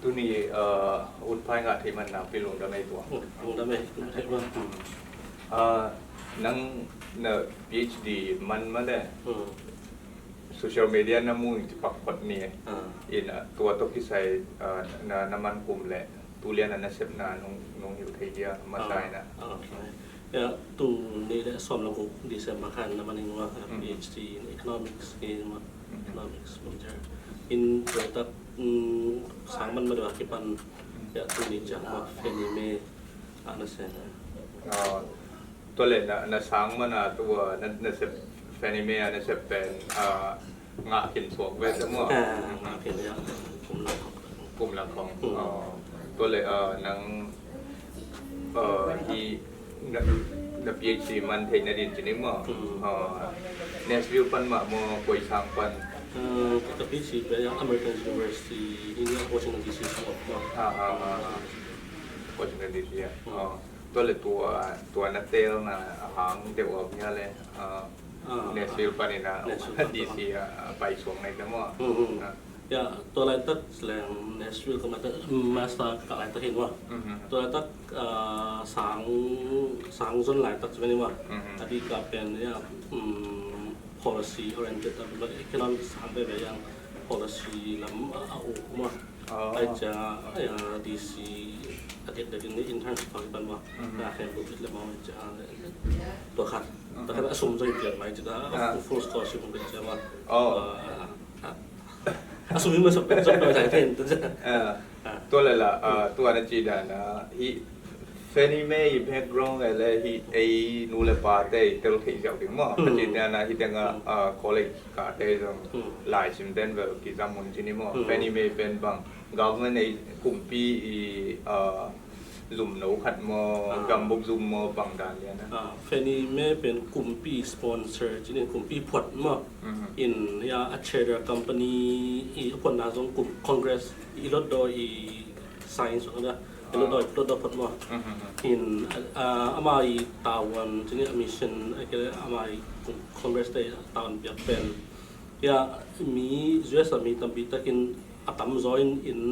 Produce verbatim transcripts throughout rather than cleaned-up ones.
Tuni, uh, hun pha i ngah thei man nakpi lungdam ei tua. Lungdam ei, lungdam ei. Uh, nang na PhD man mah le, social media na mu in ci pak phot ni. In, uh, tua tawh kisai, uh, na, na man kum le tulian a na sepna nong, nong hilh thei dia masa in a. Ya, tuni le sawm le guk December khan na man ing ua, PhD in economics, economics major. In tua tak, sang man ma dua kipan, ya, tuni ciang ua Fannie Mae a na sep. Tua le na, na sang man a tua na, na sep Fannie Mae a na sep pen, ngah khin suak ve te maw? Ngah khin, ya. Kum lang khong. Tua le, nang, hi na, na PhD man theih na din ci ni maw? Nashville pan mah maw, koi sang pan? Ka PhD pen American University in Washington D C sung maw. Washington D C ah. Tua le tua, tua na telna a hang deuh a om hia le, Nashville panin a D C a pai suak nai te maw? Ya, tua laitak leng Nashville ka master, master ka laitak hin maw. Tua laitak, sang, sang zon laitak ci ni maw. A di ka pen ya, policy oriented, economics sang veve yang policy lam a uk maw. Ai cia, ya, D C a get dek in intern suak pan maw. Na khem buk it le maw cia, tua khat. Tua khat a sum zoi pian mai ci ta, full scholarship buk cia maw. A sum in ma sop sop pai zai ten tu cia. Tua le la, tua na ci dan a hi Fannie Mae i background e le hi ei nu le pa te i tel thei ziau ding maw. A ci dan a hi teng a college ka te zong lai sim den vel kizam un ci ni maw. Fannie Mae pen bang government ei kumpi i zumno khat maw, gambuk zum maw, bang dan lian a? Fannie Mae pen kumpi sponsor ci ni, kumpi phuat maw. In ya a charter company i phuatna zong kum Congress i lotdaw i sign suak a, i lotdaw, lotdaw phuat maw. In ama i tavuan ci ni, a mission a kile ama i Congress te tavuan piak pen ya mi U S a mi tampi takin a tamzaw in inn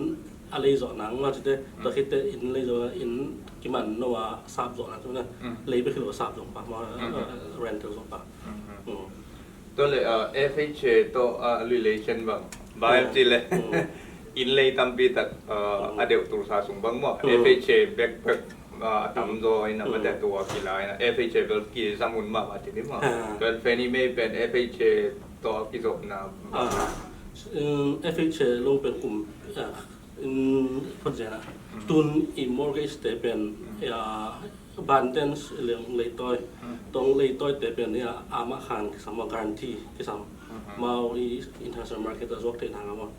a lei zawh nang maw ci te, tua khit te inn lei zawh nang, inn kiman no a sap zawh nang ci maw, lei bek hi lo a sap zawh pa maw, rental zawh pa. Tua le F H A tawh relation bang, bang em ci le inn lei tampi tak a deuh Tulsa sung bang maw, F H A bek bek a tamzaw in a mate tua kila in a F H A bel kizam un mahmah ci ni maw. Tua Fannie Mae pen F H A tawh a kizopna bang? F H A loan pen kum, phot zen a, tun i mortgage te pen ya, ban ten leng leitawi, tong leitawi te pen ya, amah khan kisam maw, guarantee kisam. Mau i international market a zuak theih nang a maw.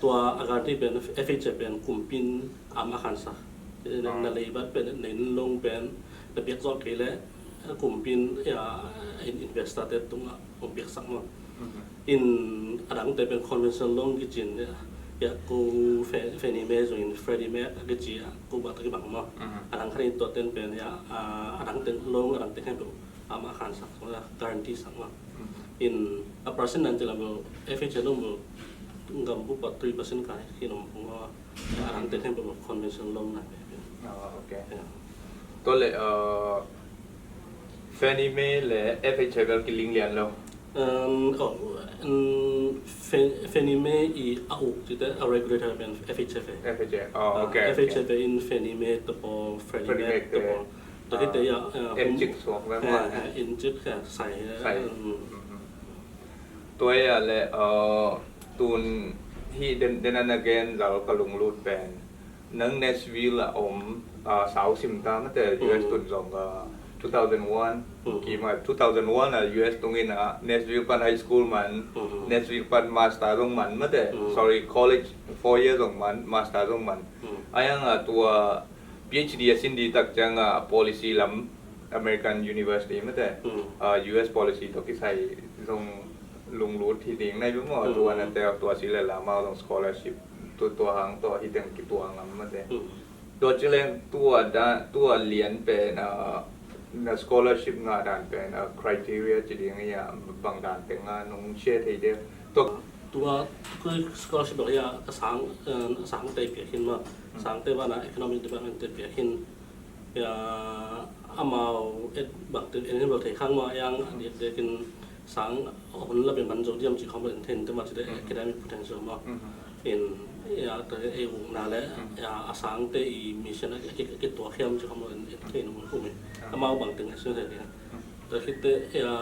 Tua a guarantee pen F H A pen kumpin amah khan sak. Na leibat pen, na inn loan pen na piak zawh kei le kumpin ya, investor te tungah hong piaksak maw. In a dangte pen conventional loan kici in ya, ya ko Fannie Mae zong in Freddie Mac a kici a, ko bang ta kibang maw. A dang khat in tua ten pen ya, a dangte loan a dangte khen pen amah khan sak, guarantee sak maw. In a percent nan ci lam bel F H A loan bel gam bup a three percent kai khin om maw. A dangte khen pen conventional loan na pen. Tua le Fannie Mae le F H A bel kiling lian lo. Fannie Mae i a uk ci te a regulator pen F H A ve. F H A, oh, okay. F H A ve in Fannie Mae te pawl, Freddie Mac te pawl. Tua khit te ya, en cik suak ve maw. En cik sai. Tua ya le tun hi den den a na gen zal ka lunglut pen nang Nashville a om, sau sim ta mate, U S tun zong two thousand one, ki ma two thousand one a U S tung in a Nashville pan high school man, Nashville pan master zong man mate, sorry, college four year zong man, master zong man. A yang a tua PhD a sin di tak ciang a policy lam American University mate, U S policy tawh kisai zong lunglut hi ding nai bia maw, tua na te tua si le la mau zong scholarship tua, tua hang tawh hi teng kituang lam mate. Tua ci leng tua da, tua lian pen na scholarship ngah dan pen criteria ci ding a bang dan teng a nong share thei de. Tua Tua scholarship dawh hi a, a sang, eh, a sangte piak hin ma, sangte bana economic department te piak hin, ya, amau et bangte en hin bel thei khang ma, yang a diakdiakin sang hun la bia man zo diam ci khong bel en thei in te ma ci te academic potential ma. In, ya, te ei ukna le, ya, a sangte i mission a ki, a kituak hiam ci khong bel en thei in um, um in. Amau bangte en sin thei in. Tua khit te, ya,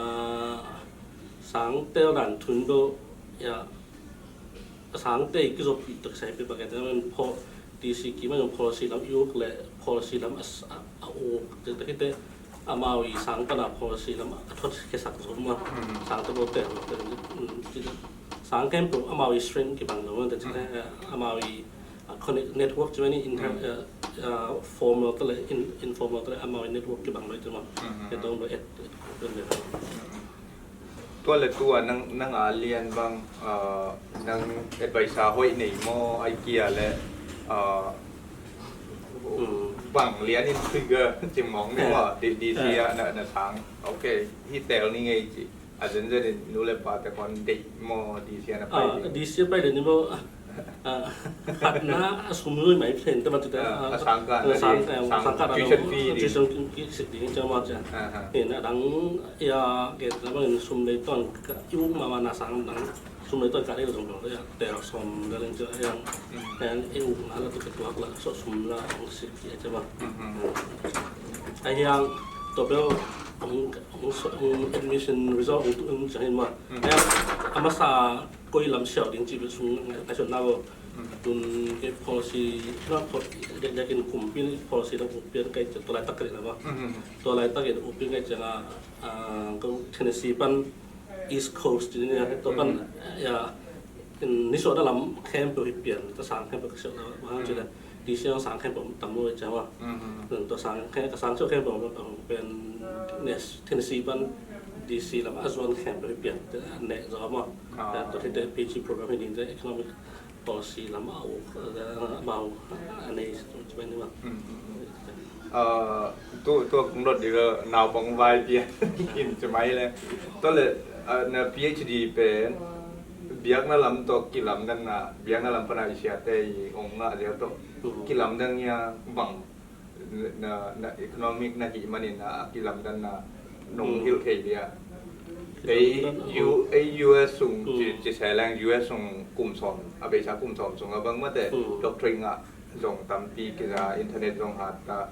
sangte dan thun bel, ya, a sangte i kizop i tuk sai pe pakete men pho, D C ki man policy lam i uk le policy lam a, a uk te te te amau i sang pana policy lam a thot ke sak zo ma. Sangte bo te lo te, mm, ti te. Sang kem po amau i strength ki bang lo te te, eh, amau i, ah, connect network ci ni inter, eh, eh, formal te le in, informal te le amau i network ki bang lo te ma. Te dong lo et, et, et, et. Tua le tua nang, nang a lian bang, ah, nang advisor hoih nei maw, ai kia le, ah, bang lian in trigger cimawng nei maw, di, di sia na, na sang. Ok, hi tel ni ngei ci. A zen zen in nu le pa te kon dei maw, di sia na pai di. Di sia pai de ni maw. Ah, khatna a sum lui mai pen te ma ti ta, ah, a sang ka, a sang ka, sang ka tuition fee ding, tuition ki sik ding cia ma cia. Hin a dang ya ke na bang sum lei ton ka i uk ma ma na sang dang sum lei ton ka dei zong lo ya te som da leng cia yang. Yang i uk na la tu ke tuak la so sum la ong sik ki cia ma. A yang to bel ong, ong so, ong admission result ong tu ong cia hin ma. Yang a masa koi lam siau ding ci bel sung ngai, ngai suan na bo. Tun ke policy, na po, de, de kin kumpi policy na kumpi kai tua laitak kai na bo. Tua laitak in kumpi kai cia na, ah, ko Tennessee pan East Coast ni ya, tua pan, ya, in ni so da lam khempeuh hi pian, ta sang khempeuh ka siau na bo, hang ci da. Di siang sang khempeuh tam lo cia ma. Tua sang khe, ka sang siau khempeuh pen Nes, Tennessee pan D C lam a zuan khempeuh hi pian, te a ne zo ma. Tua te PhD program hi ding te economic policy lam a uk, eh, amau a nei ci mai ni ma. Ah, tu, tu kong dot di lo naupang vai pian in ci mai le. Tua le, ah, na PhD pen biakna lam tawh kilamdanna, biakna lam pana i siate i ong ngah zia tawh kilamdan ia bang na, na economic na hih manin a kilamdanna nong hilh thei dia. Ei U, ei U S sung ci, ci se leng U S sung kum sawm, a beisa kum sawm sung a bang mate doctorate ngah zong tampi kiza, internet zong hat ta.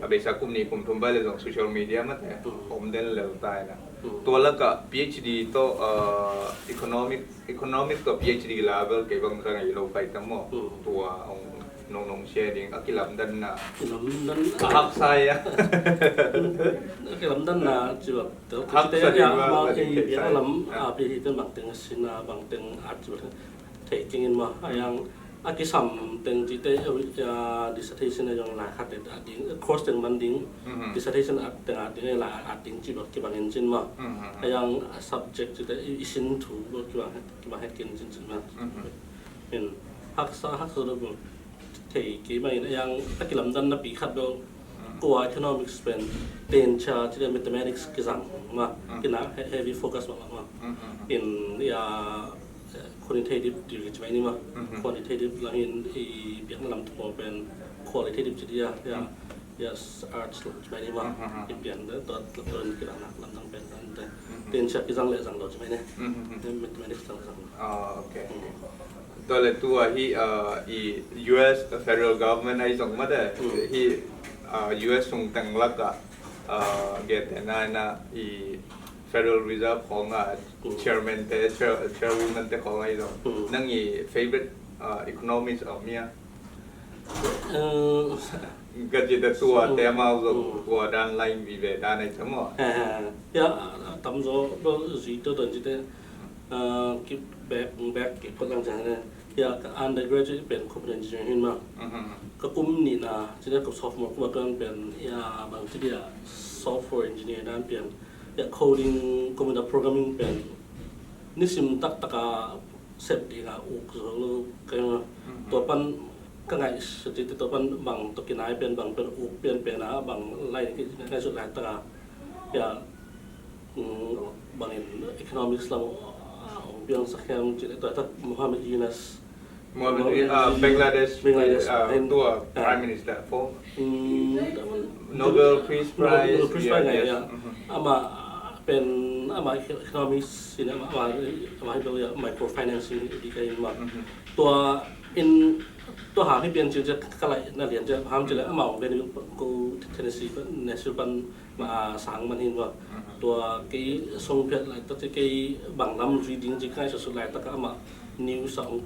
A beisa kum nih kum thum bai le zong social media mate om den lel ta ina. Tua laka PhD tawh, ah, economic, economic tawh PhD level kei bang ka ngei lo pai tam maw. Tua ong nong nong share ding a kilamdanna. Kilamdan a haksa ia. A kilamdanna ci bak tel haksa ding ma, ma, ma, lam a PhD ten bang teng a sin a bang teng at ci bak thei kingin ma a yang a kisam teng ci te, eh, dissertation a yong lai khat te a ding, course teng man ding, dissertation a teng a ding lai a ding ci bak kibang in cin ma. A yang a subject ci te i, i sin thu bak kibang, kibang het kin cin cin ma. In haksa, haksa lo bak thei kei ma in a yang a kilamdanna pi khat bak kua economics pen tencha ci te mathematics kizang ma. Kina he-, heavy focus ma ma. In ia quantitative degree ci mai ni ma. Quantitative lang in i biakna lam thaw pen qualitative ci dia, ya, ya arts lam ci mai ni ma. I pian de, to, to, to in kilamna lamdang pen dan te. Tencha kizang le zang lo ci mai ni. Mathematics zang zang. Ah, ok. Tua le tua hi, ah, i U S federal government ai zong mate. Hi, ah, U S sung teng laka, ah, gete na na i Federal Reserve khong a chairman te, chair, chairwoman te khong ai zong. Nang i favorite, ah, economist om ia? Eh, ka ci te tua te amau zong tua dan lain vive dan ai camo. Eh, ya, tam zo, bo zi to dan ci te, ah, ki back, back, ki pot lang cang ne. Ya, ka undergraduate pen computer engineering hin ma. Ka kum nihna, ci te ka sophomore kum a kan pen, ya, bang ci dia software engineer dan pen. Ya, coding, computer programming pen nisim taktak a sep ding a uk zo lo ka. Tua pan ka ngaihsut te tua pan bang tawh kinai pen bang pen uk pianpian a bang lai ki ngaihsut laitak a. Ya, mm, bangin economics lam a ong Piang sak hiam cih leh tua tak Muhammad Yunus. Muhammad Yunus, ah, Bangladesh, Bangladesh, ah, in, tua, ah, Prime Minister for, mm, Nobel Peace Prize, Nobel Peace Prize, yeah, ngai, yes. Yeah. Mhm. Amah pen, amah economics in, amah, amah, amah hi bel, yeah, microfinancing ding ka hi mah. Mhm. Tua in, tua hang hi pian cih ciang ka laihna lian ciang, ham cih leh amah Vanderbilt College, Tennessee, Nashville pan, mah, sang man hi mah. Mhm. Tua kei song phiat laitak ciang kei bang lam zui ding ci ka ngaihsut laitak ah amah news ah hong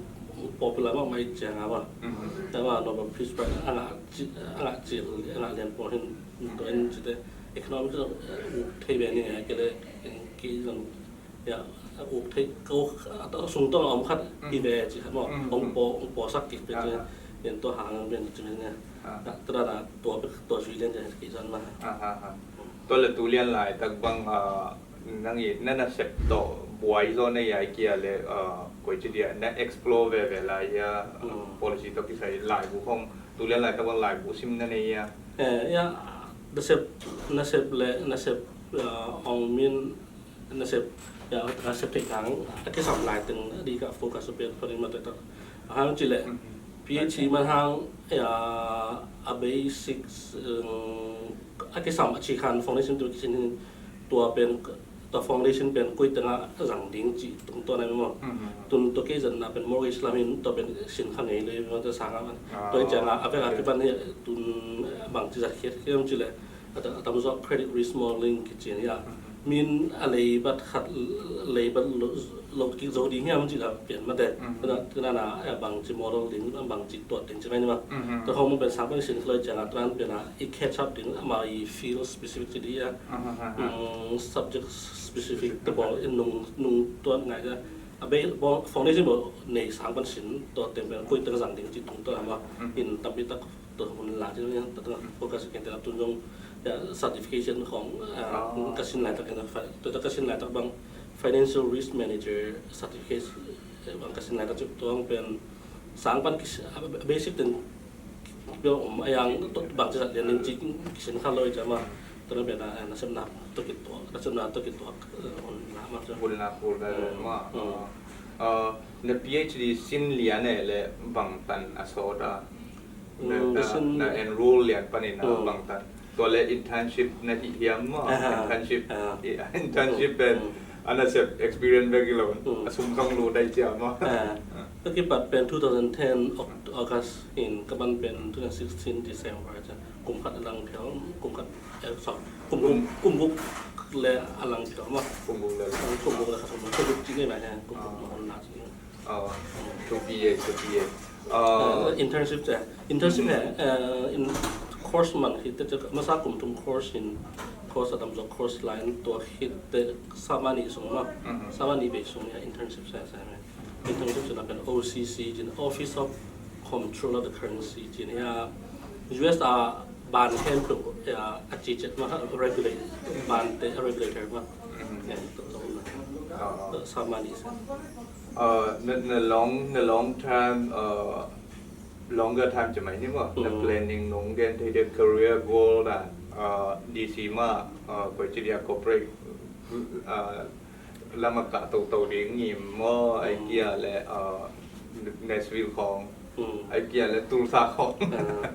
popular mahmah ahih ciangin mah. Mhm. Tua mah Nobel Peace Prize a ngah ci, a ngah ci, a ngah lian pawl hi, tua in cih teh economics, eh, uk thei ve ni ngai kei leh, kei zong, ya, uk thei, ka uk, a, a sung tawh a om khat hi ve ci khat mah. Mhm. Hong paw, hong pawsak kik pen ci. Ah. Tua hang pen ci ni. Ah. Tua dan a tua, tua zui lian ci kei zong mah. Ah, ah, ah. Tua leh tu lian laitak bang, ah, nang i, na nasep tawh buai zaw na hi a, ahih kei leh, ah, koi ci dia, na explore veve lai a, mm, policy tawh kisai laibu khong, tu lian laitak bang laibu sim na nei a. Eh, ya, nasep, nasep leh, nasep, ah, hong min, nasep, ya, nasep theih hang a kisam lai teng a ding ka focus a pen panin mah tua tak. A hang cih leh, mhm, PhD man hang, ya, a basics, um, a kisam a ci khan foundation tua kisin hi, tua pen, tua foundation pen koi teng ah zang ding cih tungtawn a hi mah. Mhm. Tun tua kei zat na pen mortgage lam hi, tua pen sin kha ngei leh mah tua sang a mah. Ah, tua hi ciang a, a vek a, okay, kipan hi tun bangci zat khiat hiam cih leh, a ta, a tamzaw credit risk modeling kici hi a. Mhm. Min a leibat khat, leibat lo, lo kik zo ding hiam cih a pian mah teh. Mhm. Tua na, tua na, a bangci model ding, a bangci tuat ding ci mai ni mah. Mhm. Tua khong mah pen sang pan sin kha lo hi ciang a, tua na pen a i catch up ding, amah i field specific ci ding a. Mhm. Mm, subject specific te pawl in nung, nung tuat ngai a. A bei, bawng, foundation bawng nei sang pan sin, tua teng pen koi teng zang ding cih tungtawn a mah. Mhm. In tampi tak tua hun la ci ni, tua teng focus ken te a tun zong, ya, certification khong, ah, ah, ka sin laitak ken, tua ka sin laitak bang financial risk manager certificate, eh, bang ka sin laitak cih tua pen sang pan kis-, ah, basic teng bel om a, yang tua bangci zat lian ding cih kisin kha lo hi ciang mah. Tua na pen a, eh, nasepna tawh kituak, nasepna tawh kituak, eh, hun la mah ciang. Hun la kul ve, mm, mah. Mm. Ah, na PhD sin lian eh leh bangtan a sawt a. Na, mm, na, na enroll lian panin a, mm, bangtan. Tua leh internship na hih hiam mah. Ah, internship, ah, i, internship, mm, pen, mm, a nasep experience bek hi lo, mm, a sum zong lut dai cia mah. Ah. Ah. Tua kipat pen two thousand ten Oc-, August in ka pan pen two thousand sixteen December ciang kum khat a lang phial, kum khat, eh, sorry, kum guk, kum guk leh a lang phial mah. Kum guk leh a lang. Kum guk leh khat, kum guk ci ngei mah, eh, kum guk, ah, mah on la ci. Oh, two P A, two P A. Uh, uh, internship te. Internship, mm-hmm, he, uh, in course man hi te, te, masa kum thum course in, course a tamzaw course line tua hi te, sa mah nih sung mah. Mm-hmm. Sa mah nih bei sung ya internship sa, sa mah. Internship sa na pen O C C, ci ni, Office of Comptroller of the Currency, ci ni ya. U S a ban khempeuh, ya, a ci ciat mah, regulate, ban te, a regulator mah. Mm-hmm. Ya, tua, tua, tua. Ah. Sa mah nih sa. Uh, na, na long, na long term, uh, longer term ci mai ni maw. Na, mm, planning nong gen thei dia career goal na, uh, D C mah, uh, koi ci dia corporate, uh, lam a kah toto ding ngim maw, mm, ahih kei leh, uh, Nashville khong. Mm. Ahih kei leh Tulsa khong. Ah.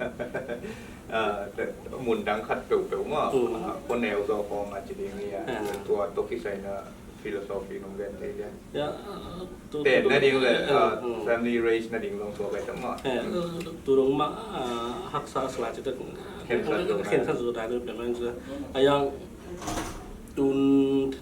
Ah, te, mun dang khat peuhpeuh maw. Mm. Ah, khuaneu zaw khong a ci ding hi a. Ah. Tua tawh kisai na philosophy nong gen thei dia. Ya, ah, tu, te tu, na ding leh, eh, ah, mm, family raise na ding zong suak ai tam maw. Eh, tu dong mah, ah, haksa sa lai ci tak. Khensat zo lai. Khensat zo lai lo pen mah ci. A yang tun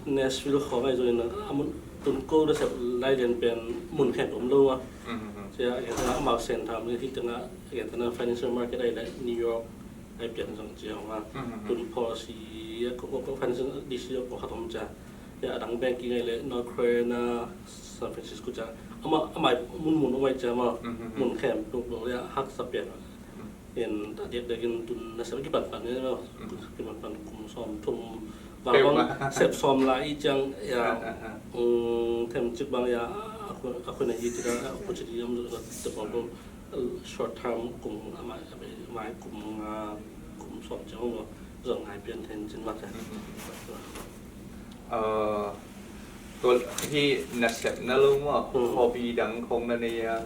Nashville khong ai zo in a mun tun ko da sep lai lian pen mun khen om lo a. Mhm. Cia, a gen tana amau Sen Tham hi tana, a gen tana financial market ai le New York ai pian zong cia hong a. Mhm. Tun policy a ko, ko, ko financial D C ko khat om cia. Ya, a dang banking ai le North Carolina, San Francisco cia. Ama, amai mun mun om ai cia ma. Mhm. Mun khen tuk lo ya haksa pian. Mhm. In ta diak diak in tun na sep kipan pan ni lo. Mhm. Kipan pan kum sawm thum. Bang bang sep sawm lai i ciang ya. Ah, ah, ah. Um, them cik bang ya, a khun, a khun a yi cik a, a khun cik yam lo, te bang bang, uh, short term kum, a mai, a mai kum nga, kum sawm ciang lo, zong ngai pian then cin mak ya. Mhm. Uh, Tua hi nasepna lo maw, hmm, hobby dang khong na nei a,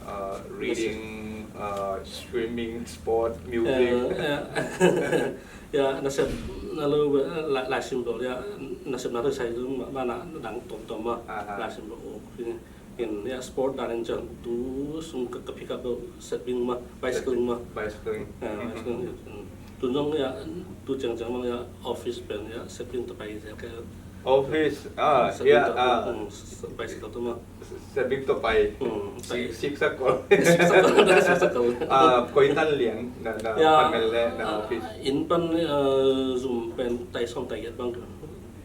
uh, reading, uh, swimming, sport, music. Eh, eh, ya, nasepna lo, eh, lai, lai sim bel ya, nasepna lo sai lo ma, ma na dang tom tom ma. Aha. Lai sim bel ok. In ya, sport dan in ciang tu sung ka, ka pick up lo, sep ding ma, bicycling ma. Bicycling. Eh, mhm, bicycling. Hmm. Tu zong ya, tu ciang ciang ma ya, office pen ya, sep ding tawh pai zia ka. Office, ah, sep ding ya, tawh, ah, hmm, s-, bicycle tawh ma. Sep ding tawh pai. Hmm, pai. Sik, siksak kol. Siksak kol, siksak kol. Ah, koi tan lian na, na, ya, pan mel le na, ah, office. Inn pan, ah, zum pen tai sawm tai giat bang.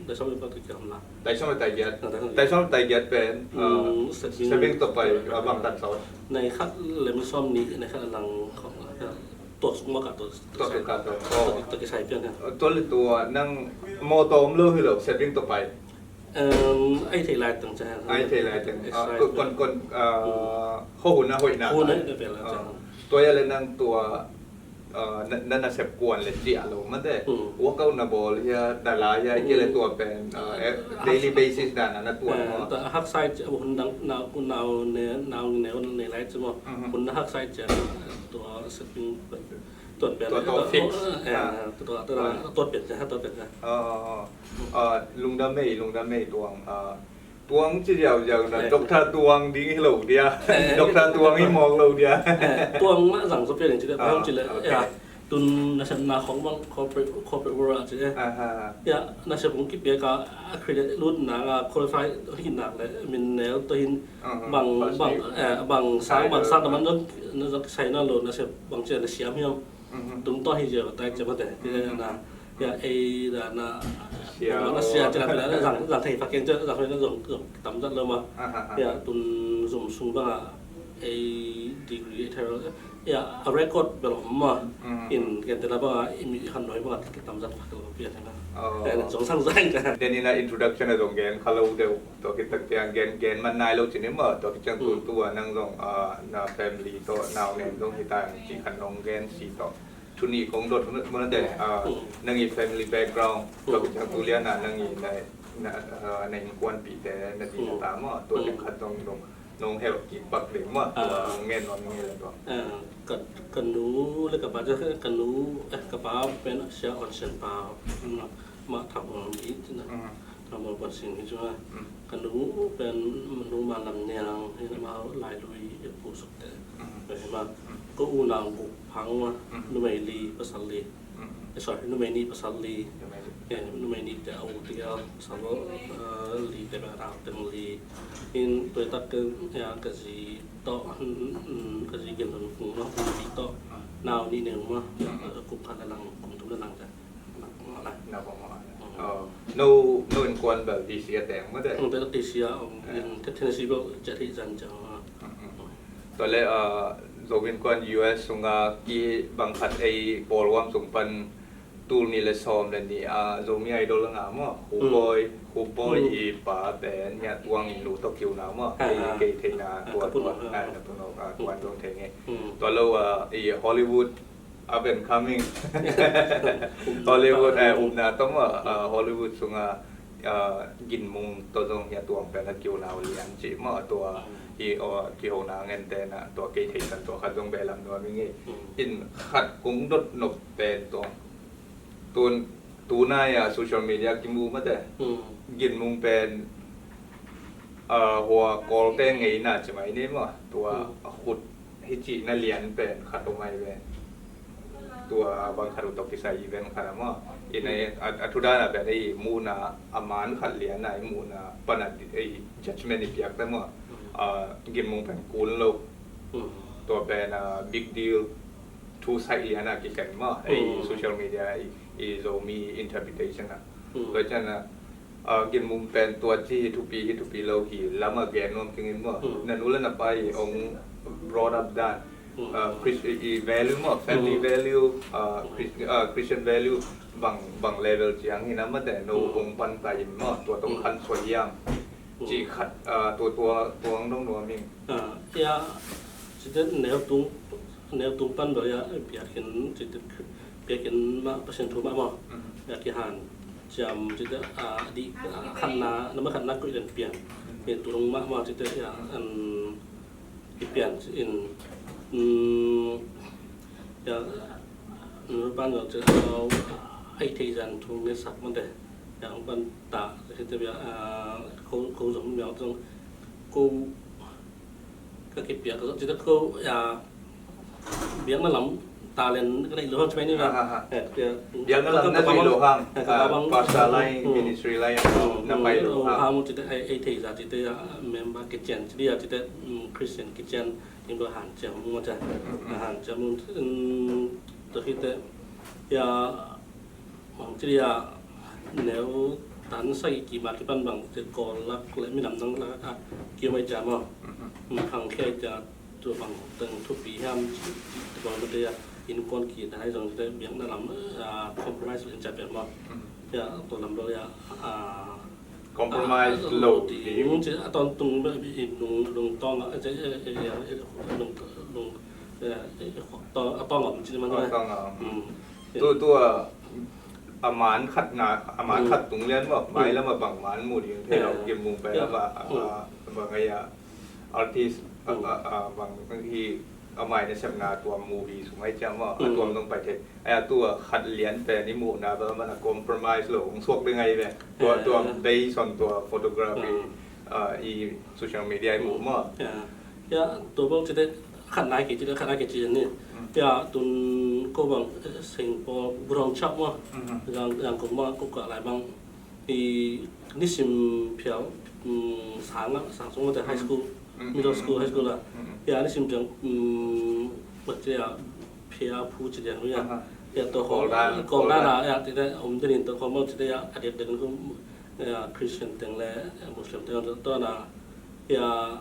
Tai sawm bang tu kiam la. Tai sawm tai giat. Ah, tai sawm. Tai sawm tai giat pen, hmm, ah, sep ding, sep ding tawh pai, ah, bang tan sawm. Nai khat lem sawm nih, nai khat lang khong la. Tua suk ma ka tua. Tua suk ka tua. Tua, tua kisai pian ya. Tua le tua nang mawtaw om lo hi lo, sep ding tawh pai. Um, ai thei lai teng ciang. Ai thei lai teng. Ah, exercise kon, kon, ah, hmm, ho hun a hoihna. Hun a hoihna pen la ciang. Ah, tua ya le nang tua, ah, na, na, nasep kuan le cia lo mate. Hmm. Workout na bawl hia, na la hia, hmm, kia le tua pen, ah, eh, daily basis dan na, na tuan, eh, maw. Ta haksai cia hun dang na, nau ne, nau ne, ne lai cia maw. Mhm. Hun na haksai cia tua sep ding. Tuat pian. Tua, tua, tua fix. Eh, ah, tua, tua, tua, ah, tuat pian, tua pian. Oh, oh, oh. Ah, lungdam mei, lungdam mei Tuang. Ah, Tuang ci ziauziau na, eh, Doctor Tuang ding hi lo dia. Eh. Doctor Tuang hi mawk lo dia. Eh, Tuang mah zang zaw pian in ci le, ah, Tuang ci le, okay. Ya, tun nasepna khong bang corporate, corporate world ah ci le. Ah, ah, ah. Ya, nasep khong kipiak a, a credit lut nak a qualify hi nak le, min nel tawh hin, uh-huh, bang, bang, eh, bang sang, bang sang na man zong, na zong kisai na lo, nasep bang ci le na siam hiam. Mhm. Tung tawh hi cia, tai cia mate, mhm, cia na, ya, ei da na, siau, na sia cia na, zang, zang thei fa keng cia, zang thei na zong, zong tam zat lo ma. Aha, aha. Ya, tun zum sung bang a, ei degree, ei thei lo, ya, a record bel om ma. Mhm. In ken te na bang a, i mi han noi bang a, tam zat fa keng lo pia na. Oh. Ya, zong sang zang cia. Then in a introduction a zong gen kha lo deuh. Tua khit tak ciang gen, gen man nai lo ci ni maw, tua khit ciang, mm, tu, tu a nang zong, ah, na family tawh, nau nen zong hi ta ci khat nong gen si tawh. Thu nih kong dot, maw, maw, te, ah, mm, nang i family background, tua khit ciang tu lian a nang i na, na, ah, na innkuanpihte, na zi na ta maw, tua teng khat zong nong, nong helh kik pak ding maw, tua nong ngen nuam ing ei le tua. Ah, ka, ka nu le ka pa, ka nu, eh, ka pa pen Sia On Sian Pa, mm, mah Thamuang hi ci na. Mm. Thamuang Puan Sing hi cu a. Mm. Ka nu pen nu Ma Lam Niang hi na, amau Lailui pu sukte. Mm. Hi ma. Mm. Ka unau guk phang ma. Mm. Numei li pasal li. Mm. Eh, sorry, numei nih pasal li. Numei li. Eh, numei nih te a u tigel pasal, eh, li te bek a dau teng li. In tuaitak ka, ya, ka zi tawh, mm, mm, ka zi Gen Hun Kung no, ka zi tawh. Mm. Nau nih neu ma. Mm. Eh, kum khat le lang, kum thum le lang te. Na pawng mawh. Oh. No, no innkuan bel D C a teng mah teh. Bel D C a om, in Tennessee bel ciat hi zan ciang. Tua leh, ah, Zo innkuan U S sungah kibang khat ei Bawlgam sung pan tul nih le sawm le nih ah Zomi Idol a ngah maw. Hu Bawi, Hu Bawi i pa pen Ngiat Tuang i nu tawh kiu na maw. Ei kei theihna tua tua na tua no tua tua thei ngei. Tua lo ah i Hollywood up and coming. Hollywood, eh, upna tawh maw, ah, Hollywood sungah, ah, Gin Mung tawh zong hi a, tua pen a kiuna uh lian cih maw, tua hi, aw, kihona ngente na, tua kei thei san tua khat zong belam nuam ing ei. In khat kong dot nop pen tua. Tun, tunai a social media kimu mate. Gin Mung pen ah, hua Kawlte ngeina ci mai ni maw, tua a khut hi cihna lian pen khat om ai ve. Tua bang khat uh tawh kisai event khat a maw. Ina a, a thu dana pen ei muhna a man khat lian a i muhna pana ei judgment i piak te maw. Ah, Gin Mung pen kun lo. Tua pen, ah, big deal. Thu saih lian a kikhen maw. Ei social media i, i Zomi interpretation a. Tua cian a, ah, Gin Mung pen tua ci hi thupi, hi thupi lo hi lam a gen nuam keng in maw. Na nu le na pa i ong brought up dan, ah, Chris-, i, i value maw, family value, ah, Chris-, ah, Christian value bang, bang level ciang hi na mate, no ong pan ta in maw, tua tong khan suai hiam. Ci khat, ah, tua, tua, tua ang dong nuam ing. Ah, ya, ci te neu tung, neu tung pan bel ya, biakinn, ci te biakinn mah, Pasian thu mah maw. Ya, kihan. ciam cite, a, di, a, khatna, nama khatna koih den pian. Pian tu dong mahmah cite, ya, an, i pian in, mm, ya, nu pan zong cite, a, ai thei zan thu nge sak man te. Ya, ong pan ta, cite bia, a, ko, ko zong mia zong, ko, ka kipiak ka zong cite ko, ya, biakna lam talent ka neih lo hang cimai ni na. Ha, ha, ha. Eh, ya, biakna lam na zui lo hang, eh, ka bang, pastor lai, mm, ministry lai, mm, na pai lo hang. Hang mu cite, ei, ei thei za cite, ya, member kician cite, ya, cite, mm, Christian kician, ning ba han ciam mu cite. Mm, mm. Han ciam mu, mm, to cite, ya, bang ci dia, neu tan sagih kim a kipan bang ci, Kawl lak le minam dang lak a kiom ai ciam maw. Mhm. Khangkhia ai ciam, tua bang teng thupi hiam ci, ci, ci bang mate a, innkuan kidai zong te biakna lam, a, compromise lo in ciam pian maw. Mhm. Ya, tua lam lo ya, a, compromise lo ding ci, a tawntung bek i lung, lungtawng a, ci, e, e, e, lung, lung, e, e, a tawng om ci man. A tawng om. Mm. Tu, tu a, a man khat na, a man khat tung lian maw, mai lam a bang man mu ding thei lo, kim mung pai lam a, a, a, bang ai a, artist, a, a, a, bang hi, a mai na sepna tuam movie sung ai ciam maw, a tuam dong pai thei. Ai a tu a khat lian pen i muhna bel man a compromise lo, hong suak ding ai ve. Tua, tua based on tua photography, a, i social media i muh maw. Ya, tua bang cite khat nai kei cite, khat nai kei cite ni. Mm. Ya, tun ko bang, eh, Saint Paul, Burong Chap maw. Mhm. Yang, yang ko maw, ko ka lai bang. I nisim phial, mm, sang a, sang sung mate high school, middle school, high school la. Mm. Ya, nisim phial, mm, mate ya, phia phu ci liang ya. Aha. Ya, to Kawl dan, Kawl dan la, ya, cite, om den in to Kawl maw cite ya, a diak den ko, ya, Christian teng le, ya, Muslim teng to, to na, ya,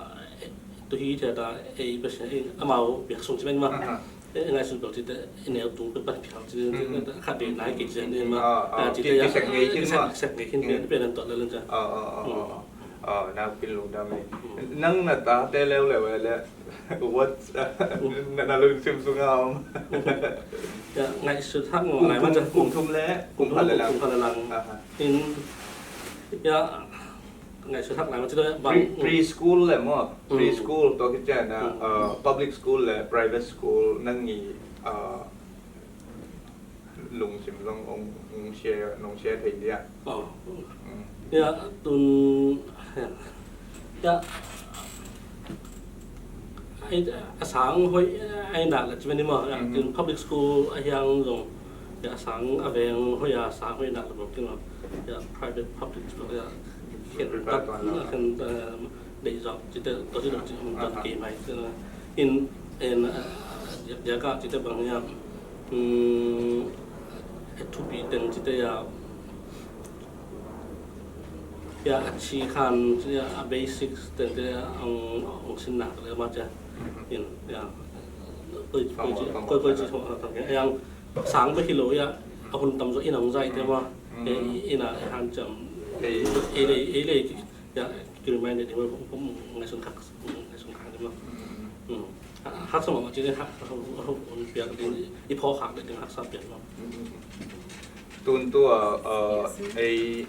tu hi thei ta, ei, Pasian, ei, amau biak sung ci beng maw. Aha. Ei, ngaihsun bel cite, ei, neu tung pe pan phial cite, khat dei nai kei cite ni maw. Ah, ah, cite ya, kisek ngei khin maw. Kisek ngei khin pe, pe nan tot le len cite. Ah, ah, ah, ah. Ah, na pin lungdam ei. Nang na tate leuleu le, what, na, na lungsim sunga om. Ya, ngaihsut hak maw, kum thum le, kum khat le lang. Kum khat le lang. Aha. In, ya, ngaihsut hak lai maw, cite bang. Pre-, preschool le maw, preschool to kician a, uh, public school le private school nang i, uh, lungsim zong ong, ong share, nong share thei dia. Oh. Mm. Ya, tun, ya. Ya. Ai, a sang hoih, ai nak la ci beng ni maw, ya, tun public school a hiang zong, ya, a sang a veng hoih a sang hoih nak la bang ci maw. Ya, private public ci bang, ya. Khen tak, khen, eh, deih zong cite, to ci dong ci, hong ton kei mai cite. In, in, eh, dia, dia ka cite bang ya, mm, eh, thupi teng cite ya, ya, a ci khan cite ya, a basics teng cite ya, ong, ong sin nak le maw cite. In, ya, koi, koi ci, koi, koi ci, yang sang bek hi lo ya, a hun tam zaw in ong zai te maw. Eh, in a, eh, hanciam. Eh, eh, eh, eh, ya, ki remind ding maw, ngaihsun khak, ngaihsun khak ding maw. Mm. Mm. Ha, haksa mahmah cih leh, ha, ha, ha, ha, piak ding, i phawk khak ding haksa piak maw. Mm. Tun tua, uh, ei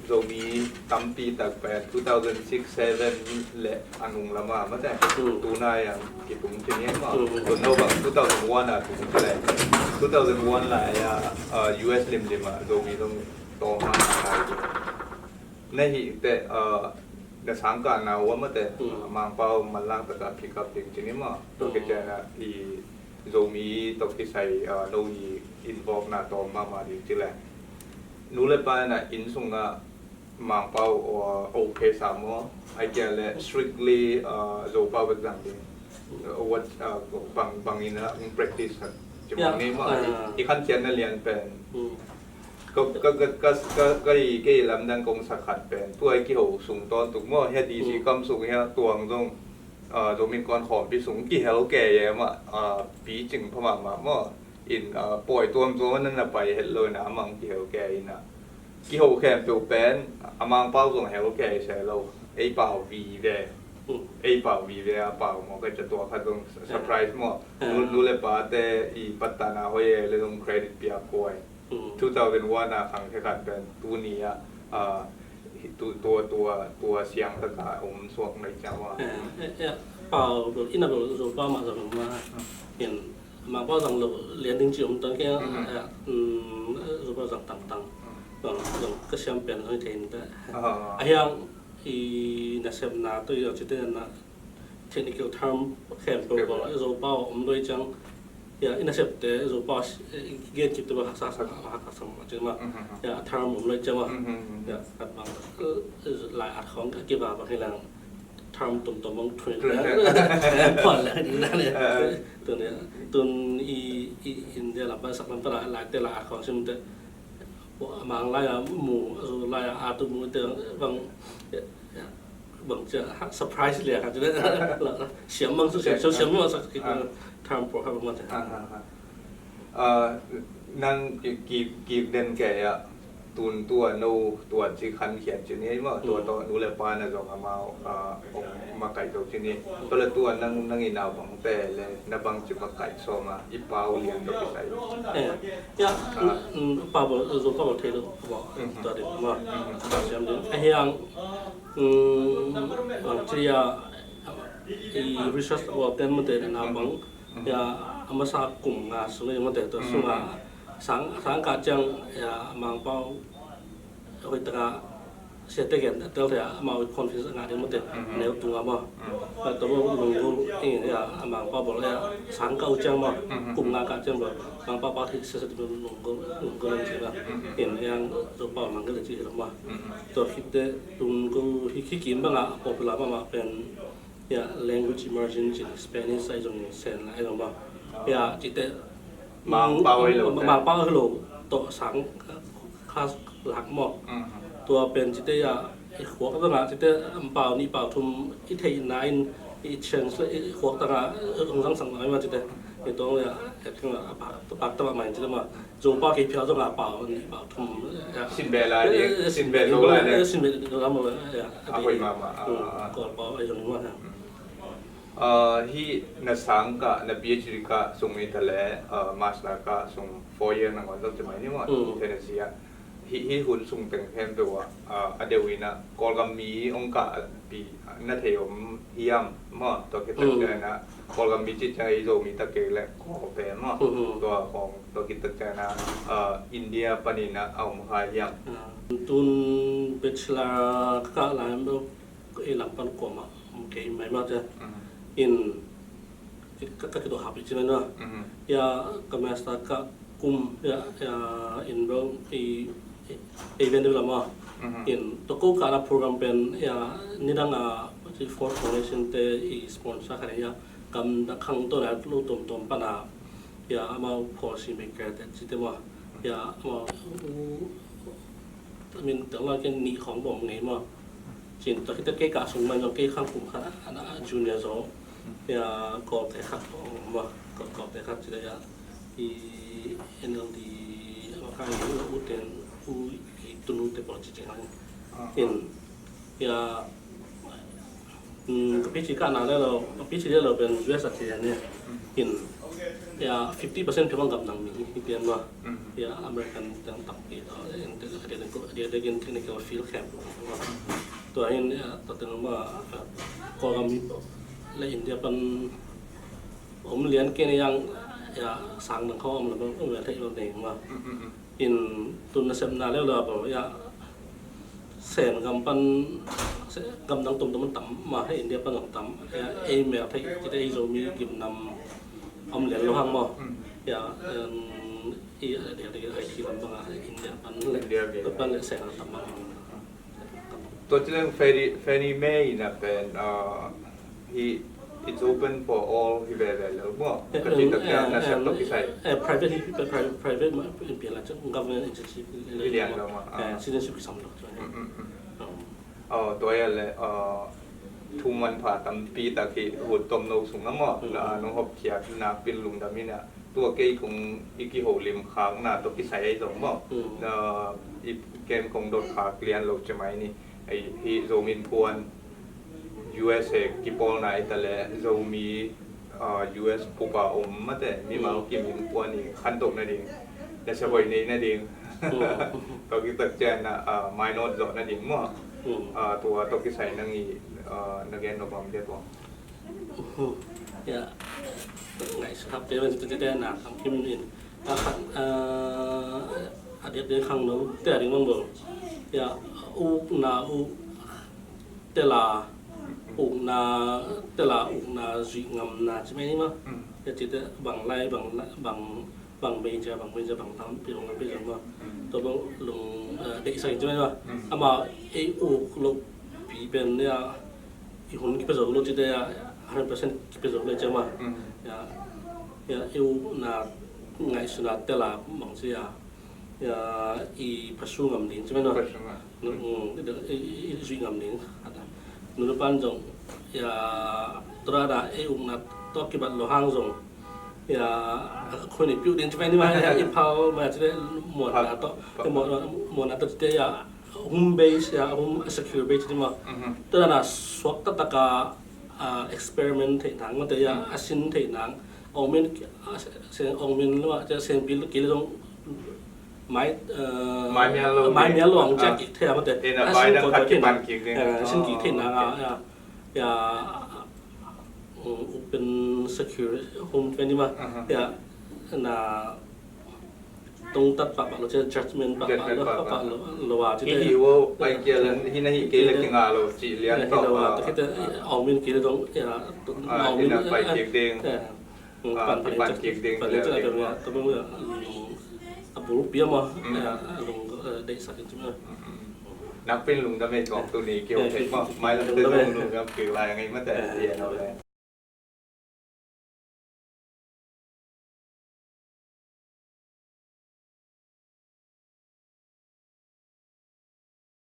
Zomi tampi tak pen two thousand six seven le a nung lama mate. Mm. Tuna yang kitung cih ni maw. Mm. Tun no bang two thousand one a tung cih leh. Two thousand one lai a, uh, U S limlim a Zomi zong tawm a lai. Na hih teh, uh, na sangkahna uh a mate, mm, Mangpau manlang taka pick up ding cih ni maw. Tua, mm, kician a i Zomi tawh kisai, uh, no i involve na tawm mahmah ding cih leh. Nu le pa in a inn sungah Mangpau, uh, okay sa maw. Ahih kei leh strictly, uh, Zopau bek zang ding. Uh, what, uh, bang, bang in a practice khat. Cih, yeah, maw ni maw. Uh, i, i khanciatna lian pen. Mm. Ka, ka, ka, ka, ka, ka i, kei lamdang kong sak khat pen. Tua i kiho sung tawntung maw, hia D C, mm, kam sung hia tuang zong, ah, Zomi Innkuan Khawmpi sung kihel kei e mah, ah, picing pha mahmah maw. In, ah, pawi tuamtuam a na na pai het lo in a mang kihel kei in a. Kiho khempeuh pen, a Mangpau zong hel kei se lo. Ei pau vive. Mm. Ei pau vive a pau maw, ka ca tua khat zong surprise maw. Ah. Nu, nu le pate i pattana hoih e le zong credit piak kuai. Two thousand one a khang khe khat pen tuni a, ah, tu, tua, tua, tua siang taka om suak na i ciang ua. Eh, eh, eh, pau bel, ina bel Zo pau mah zang ma. In, Mangpau zang lo lian ding ci om tang ke, eh, mm, Zo pau zang tangtang. Zang, zang ka siam pen zang thei in ta. Ah. A hiang i nasepna tu i zang ci te na technical term khempeuh bang, Zo pau om lo i ciang, ya, i nasepte Zo pau gen kip te bang haksa sa, haksa sa ma ci ma. Ya, a term om lo i ciang ma. Ya, khat bang, lai at khong ka kiva bang hi lang term tum tum bang three le pon le ni na ne. Tun ya, tun i, i India lam bang sak lam ta lai, lai te lai at khong sim te. Mang lai a mu, Zo lai a tu mu te bang, bang cia surprise lian khat ci le. Siam mang su siam, siam mang sa ki term program mang cia. Ah, nang ki, ki, ki den ke ya tun tua no tua ci khan khiat ci ni ma, tua to nu le pa na zong amau, ah, ong makaih zo ci ni. Tua le tua nang, nang i nau bang te le na bang ci makaih sawm a i pau lian to kisai. Eh, ya, pau bang, Zo pau bang thei lo bang. Tua ding ma. Siam ding. A hiang, bang ci ya, i research bang ten ma te na bang. Ya, a masa kum nga sung le ma te tua sung a sang, sang ka ciang ya Mangpau hoih taka siate gen tel thei a, amau confidence a ngah ding mate, neu tung a maw. Tua maw lunggul, ya, a Mangpau bawl, ya, sang kah uh ciang maw, kum nga kah ciang bawl, Mangpau pau thei sia sia ding lunggul, lunggul ding ci a. In yang Zo pau mang kei le ci hi lo maw. Tua khit teh lunggul hi, hi kim bang a popular mahmah pen, ya, language immersion ci, Spanish ahi zong, Sen ahi zong maw. Ya, ci teh Mangpau hi lo, Mangpau hi lo tawh sang class lak maw. Tua pen ci teh ya, i khuak tangah ci teh, pau nih pau thum i theihna in i translate, i khuak tangah hong zangsak nai mah ci teh. I tawng ya, a pak, pak tawh mah ci teh mah. Zo pau kei phial zong a pau nih pau thum ya. Sin beh lai ding, sin beh zo lai ding. Sin beh zo lai ya. A hoih mahmah. Kawl pau ahi zong mah ya. Hih na sang kah, na PhD kah sung i ta le, master kah sung four year na ngawn lo ci mai ni maw, Tennessee ah. Hih, hih hun sung teng khempeuh ah, a deuh in ah Kawlgam mi hong kah pi na thei om hiam maw, tua khit teh ciang ah Kawlgam mi cih ciang ei Zomi ta kei le Kawlte maw, tua khawng tua khit teh ciang ah India panin ah a om kha hiam? Tun bachelor ka kah lai maw, ei lam pan kuamah om kei mai mah cia. In ka, ka kituak hap i ci mai na. Ya, ka master ka kum ya, ya, in bang i, i event de lama. In tua ko ka na program pen ya, nidang a ci Ford Foundation te i sponsor kha ya, kam da khang to na lo tom tom pana ya, amau policy maker te ci te ma. Ya, amau u, I mean, teng lai ken nih khawng bawm ngei maw. Cin tua khit teh kei kah sung mai zong kei khang kum khat a, a junior zaw. Ya, Kawlte khat maw, Kawl, Kawlte khat ci le ya. I NLD a makaih u ten u i tunu te pawl ci ceng lai. In ya, ka PhD kahna le lo, ka PhD le lo pen US a ci ni. In ya, fifty percent peuh bang gamdang mi hi pian maw. Ya, American teng tampi tawh, a diakdiakin technical field khempeuh. Tua hi in, ya, tua teng maw, Kawlgam mi le India pan om lian kei ni yang, ya, sang dang khawng om le bang om lian thei lo ding maw. In tun nasepna leuleu a bang ya, Sen gam pan, gamdang tomtom tam mah, hei India pan zong tam, ya, ei mel thei ci teh ei Zomi gimnam om lian lo hang maw. Ya, em, i, a diakdiak a IT lam bang a India pan le, India pan le Sen tam mah. Tua ci leng Fannie, Fannie Mae in a pen, ah, hi, it's open for all hi veve lo maw. Ka cih tak ciang nasep tawh kisai. Private hi, private, private mah in pian lai ciang government agency hi lian lo maw. Citizenship kisam lo. Tua hi a le, thu manpha tampi tak hi hun tom lo sung a maw. Nong hopkhiat nakpi in lungdam ing a. Tua kei kong i kiholim khakna tawh kisai ahi zong maw. I ken kong dot khak lian lo ci mai ni. Ahi, hih Zomi Innkuan USA kipawlna i ta le Zomi, ah, US pupa om mate mimal kim innkuan i khantoh nading Nasep hoih nei nading. Tua khit tak ciangin ah, ah, mainawt zawh nading maw? Ah, tua tawh kisai nang i, ah, na gen nop om dia tua? Ya, ngaihsut hak te ban tete na khang kim in. A khat, ah, a diak diak khangno te a ding bang bol. Ya, ukna, uk tela, ukna tela, ukna zuih ngamna ci mai ni maw? Ya, cite bang lai, bang, bang bang major, bang major, bang tampi, bang tampi zong maw. Tua bang lung, eh, deihsak in ci mai maw. Amau ei uk lopi pen ya, i hun kipia zo lo cite ya, hundred percent kipia zo lo ci maw. Ya, ya, i ukna ngaihsutna tela bang ci ya, ya, i phasu ngam ding ci mai maw. Zuih ngam ding. Nunu pan zong ya, tua da ei ukna tawh kibat lo hang zong ya, khuin i piu ding ci mai ni maw, ya, i phal ma cite muanna tawh, muanna tawh cite ya, home base ya, home secure base ci maw. Tua da na suak taktak a, ah, experiment theih nang mate ya, a sin theih nang, ong min, ah, sen, ong min lo, ah, sen bil kile zong mai, eh, mai mial lo, mai mial lo ang ciak kik thei a mate. A sin koi koi thei nang, a sin kik thei nang a, ya, ya, open secure home ci mai ni maw. Ya, na tungtat pahpah lo, judgment pahpah lo, pahpah lo a ci. Hi hi wo, ai kia lan hi na hi kei la kinga lo ci lian tawh. Ong min kile zong ya, ong min pai kik ding. Pan pan kik ding, pan kik ding. A bulpi a maw, a lung, eh, deihsak in ci maw. Nakpi in lungdam ei kong tuni kio thei maw. Mailam te zong lungdam kik lai ngei mate.